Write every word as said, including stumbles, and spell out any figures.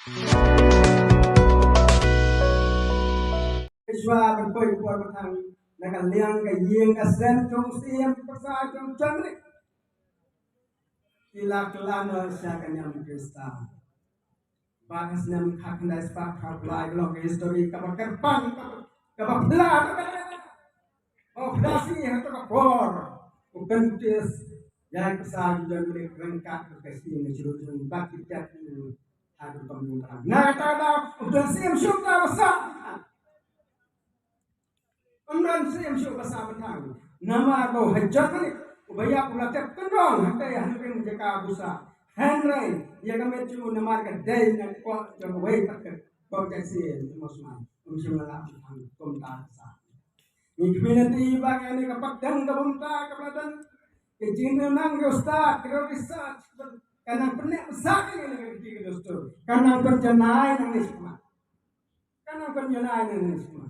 Shuwa ban poi por ba thang na ka liang ka ïing ka sem jong Syiem Pyrsa jong Germany. Ki la kylla noh sha ka niam Khrista. Ba ka snem khatkhyndai spah khatlai ka long ka history kaba kyrpang, kaba pla, kaba pla shi ha ka por. U Pyntius ïa ka sa jong Germany ryngkat ka shi ne shiru jong ba ki tet ha ka kam jong ka. Na kata da u don Syiem shuh ka ba sa. Ym don Syiem shuh ba sa ba thang. Namar ba u ha Germany uba ïap u la tep kyndong ha ka ïa ha ring jaka busa. Hynrei ïa ka met jong u namar ka dei na ka kwah jong uwei pat ka kong ka Syiem u Mosman. Um shym la lah ba thang kumta ka sa. Ngi community ba ngi ne ka pat dang ka bynta ka ba la dang. Ka jingdon nang ka ustad ka research ka nang pyneh sa ka ngi ne ka dustur. Ka nang pynjanai nang ne sma. Ka nang pynjanai nang ne sma.